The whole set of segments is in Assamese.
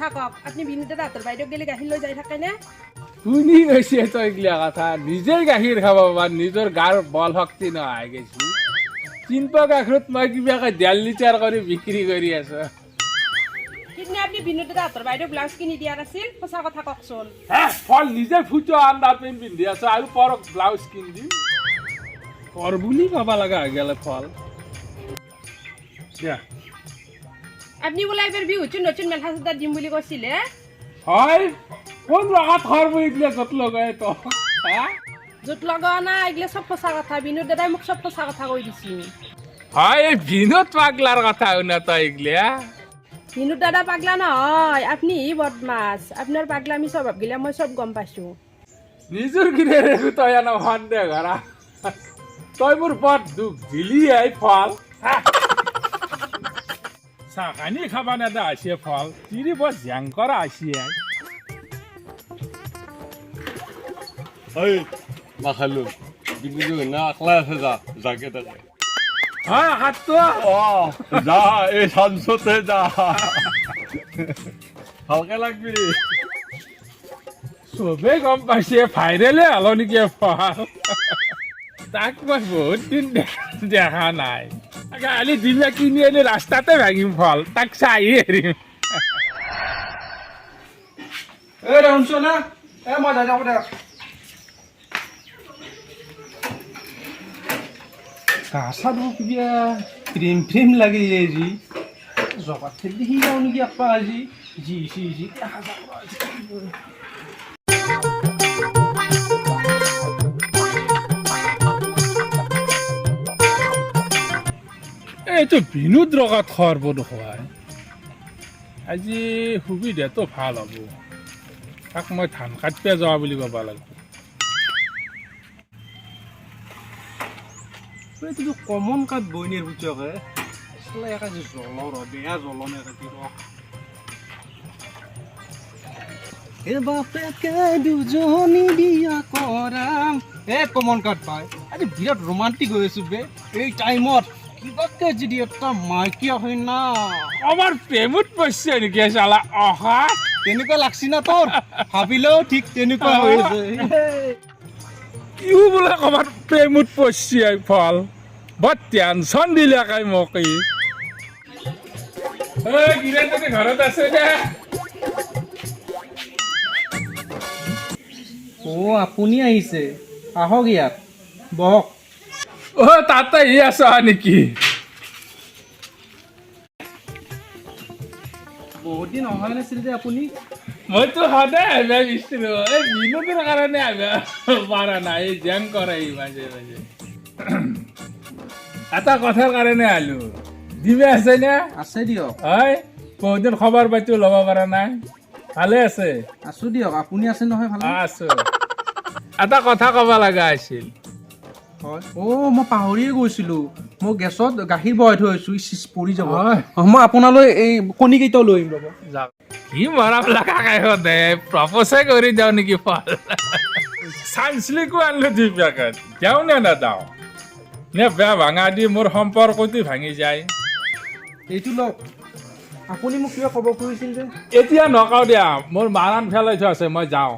কথা কওক, আপুনি বিনোদ দাদাহঁতৰ বাইদেউক গেলি গাখীৰ লৈ যাই থাকেনে? শুনি গৈছে তই এইগিলা কথা। নিজেই গাখীৰ খাব পাৰ, নিজৰ গাৰ বল শক্তি নহয় গেছি। তিনপা গাখীৰত মই কিবাকে 1.5 লিটাৰ কৰি বিক্ৰী কৰি আছো। সিদিনা আপুনি বিনোদ দাদাহঁতৰ বাইদেউক ব্লাউজ কিনি দিয়া নাছিল? সঁচা কথা কওকচোন। হে ফল, নিজে ফুটো আণ্ডাৰ পেণ্ট পিন্ধি আছো আৰু পৰক ব্লাউজ কিনি দিম পৰ বুলি পাবা লগা হৈ গ'লে ফল দিয়া। আপুনি বোলে এইবাৰ বিহুত নতুন মেখেলা চাদৰ দিম বুলি কৈছিলে। হয়, কোন ৰঙাত খৰ এইগিলা য'ত লগাই তো হা? য'ত লগোৱা নাই, এইগিলা চব সঁচা কথা। বিনোদ দাদাই মোক চব সঁচা কথা কৈ দিছিল। হয়, এই বিনোদ পাগলাৰ কথা শুনা তই এইগিলা? বিনোদ দাদা পাগলা নহয়, আপুনি বদমাছ। আপোনাৰ পাগলামি স্বভাৱগিলা মই চব গম পাইছোঁ। নিজৰ কিনে তই এনে সন্দেহ কৰা। তই মোৰ বৰ দুখ দিলি এই ফল। চাহ কানি খাবা নেদা আহিছে ফল, তিৰি বৰ জেং কৰা আহিছে। ঐ মাখালো বিন্দু না আকলা আছে, যা যাকে তাকে। হয় হাতটো। অ যা, এই চান্সতে যা, ভালকে লাগবি। চবেই গম পাইছে, ভাইৰেলে হল নেকি ফল। তাক মই বহুত দিন দেখা নাই। কালি দিলে কিনি আনি ৰাস্তাতে ভাঙিম ফল, তাক চাই হেৰিম। এই দে, শুনছ না? এ মই যাই থাকো দে। গা চা ধো, কিবা প্ৰেম প্ৰেম লাগি যায়। যি জগাত ঠেলি সি যাওঁ নেকি একপাক আজি? যি যি যি দেখা যাব। এইটো বিনোদ ৰগাত খোৱাৰ দেখুৱাই আজি সুবিধাটো ভাল হ'ব। তাক মই ধান কাটিব যোৱা বুলি ক'ব লাগিব। এইটোতো কমন কাঠ বইনীৰ পুতেকে চালা। একাজি জ্বল ৰ, বেয়া জ্বলন একাজি ৰ। এ বাপেকে দুজনী বিয়া কৰাম। এ কমন কাঠ পাই আজি বিৰাট ৰোমান্টিক হৈ আছো বে। এই টাইমত কিবাকে যদি এটা মাইকী হয় না। আমাৰ প্ৰেমত পৰিছে নেকি চালা অহা? তেনেকুৱা লাগছি না তোৰ? ভাবিলেও ঠিক তেনেকুৱা হৈ আছে। ইও বোলে ক'ৰবাত প্ৰেমত পৰিছে ফল। বৰ টেনচন দিলে কাই মোক ই। ঐ কিৰে, তুমি ঘৰত আছে নে? অ' আপুনি আহিছে, আহক, ইয়াত বহক। অ তাতে ই আছ নেকি? বহুত দিন অহাই নাছিল যে আপুনি। মইতো সদায় আহিব বিচাৰো, এই বিনোদৰ কাৰণে আহিব পৰা নাই। এই জেং কৰে ই মাজে মাজে। এটা কথাৰ কাৰণে আহিলো। দিবে আছে নে? আছে দিয়ক। হয়, বহুত দিন খবৰ পাতিও ল'ব পৰা নাই। ভালে আছে? আছো দিয়ক, আপুনি আছে নহয় ভালে? আছো। এটা কথা ক'ব লগা আছিল। হয়, অ' মই পাহৰিয়ে গৈছিলোঁ। মই গেছত গাখীৰ বহাই থৈ আহিছোঁ, ইচ পৰি যাব। হয়। অ, মই আপোনালৈ এই কণী কেইটাও লৈ আহিম ৰ'ব। যাওক। কি মৰম লগা কাই দে, প্ৰপ'জে কৰি দিওঁ নেকি ফল। চানচিল্কো আনিলো 2 পেকেট। যাওঁ নে নাযাওঁ নে? বেয়া ভাঙা দি মোৰ সম্পৰ্কটো ভাঙি যায়। এইটো লওক। আপুনি মোক কিবা ক'ব খুজিছিল যে? এতিয়া নকওঁ দিয়া, মোৰ মাৰাণ ফেলাই থোৱা আছে, মই যাওঁ।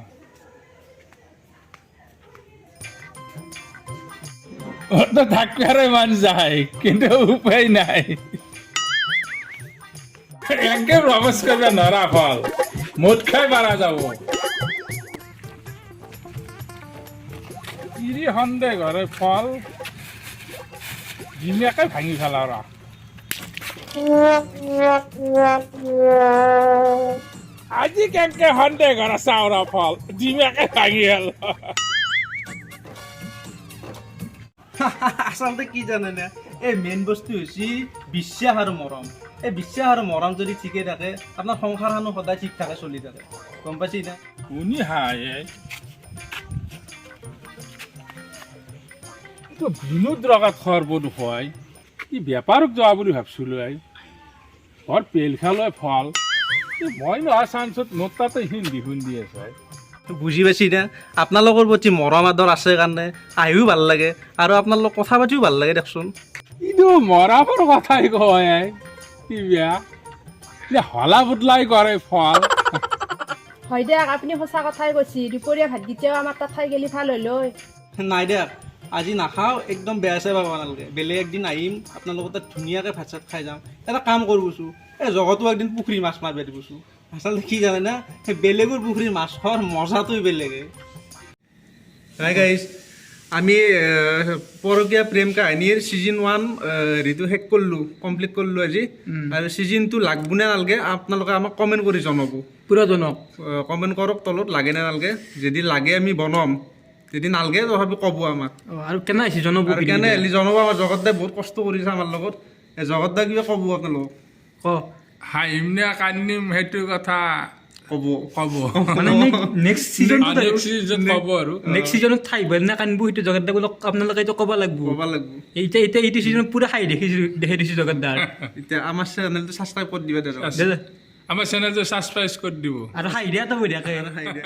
মোৰতো থাকিবাৰে মন যায়, কিন্তু উপায় নাই। এনকে প্ৰপ'জ কৰিব নৰা ফল, মদ খাই মাৰা যাব। তিৰি সন্দেহ ঘৰে ফল, ধুনীয়াকে ভাঙি পেলা ৰ। আজি কেনকে সন্দেহ ঘৰ চাওঁ ৰ ফল, ধুনীয়াকে ভাঙি গ'ল। আচলতে কি জানেনে, এই মেইন বস্তু হৈছে বিশ্বাস আৰু মৰম। এই বিশ্বাস আৰু মৰম যদি ঠিকে থাকে, আপোনাৰ সংসাৰখনো সদায় ঠিক থাকে চলি থাকে, গম পাইছে না? শুনি হাঁহে। এইটো বিনোদ ৰগাত খোৱাৰ দেখুৱাই ই বেপাৰক যোৱা বুলি ভাবছিলোঁ। I বৰ পেল খালৈ ফল। এই মই নহয় চান্সত মোৰ তাতে হিন্দি খুন্দি আছে। বুজি পাইছি না, আপোনালোকৰ প্ৰতি মৰম আদৰ আছে কাৰণে আহিও ভাল লাগে আৰু আপোনালোক কথা পাতিও ভাল লাগে দিয়কচোন। কিন্তু মৰামৰ কথাই কয়। আই কি বেয়া হলা বদলাই কৰে ফল। হয় দিয়ক, আপুনি সঁচা কথাই কৈছে। দুপৰীয়া ভাতকেইটাও আমাৰ তাত খাই গেলি ভাল হ'ল হয়। নাই দিয়ক, আজি নাখাওঁ, একদম বেয়া চেয়া পাব নালাগে। বেলেগ একদিন আহিম, আপোনালোকৰ তাত ধুনীয়াকৈ ভাত চাত খাই যাম। এটা কাম কৰিবচোন, এই জগতো একদিন পুখুৰী মাছ মাৰিব দিবচোন। আচলতে কি জানে না, সেই বেলেগৰ পুখুৰীৰ মাছ খোৱাৰ মজাটোৱে বেলেগে। হাই গাইজ, আমি পৰকীয়া প্ৰেম কাহিনীৰ ছিজন 1 হেৰিটো শেষ কৰিলোঁ, কমপ্লিট কৰিলোঁ আজি। আৰু ছিজন 2 লাগব নে নালাগে, আপোনালোকে আমাক কমেণ্ট কৰি জনাব। পুৰা জনক। কমেণ্ট কৰক তলত, লাগে নে নালাগে। যদি লাগে আমি বনাম, যদি নালাগে তথাপি ক'ব আমাক। আৰু কেনে হৈছে জনাব। আৰু কেনে হেলি জনাব। আমাৰ জগত দাই বহুত কষ্ট কৰিছে আমাৰ লগত। এই জগত দাই কিবা ক'ব আপোনালোকক? ক। হাঁহিম নে কান্দিম সেইটো কথা ক'ব। ক'ব। মানে নেক্সট ছিজনটো নেক্সট চিজন ক'ব আৰু। নেক্সট ছিজনত থাকিব নে কান্দিব, সেইটো জগত দাক আপোনালোকে এইটো ক'ব লাগিব। ক'ব লাগিব। এতিয়া এইটো ছিজনত পুৰা হাঁহি দেখিছো, দেখাই দিছো জগত দাৰ। এতিয়া আমাৰ চেনেলটো ছাবস্ক্ৰাইব কৰি দিবা দাদা। আমাৰ চেনেলটো ছাবস্ক্ৰাইব কৰি দিব। আৰু হাঁহি দিয়া এটা বঢ়িয়াকে। হাঁহি দিয়া।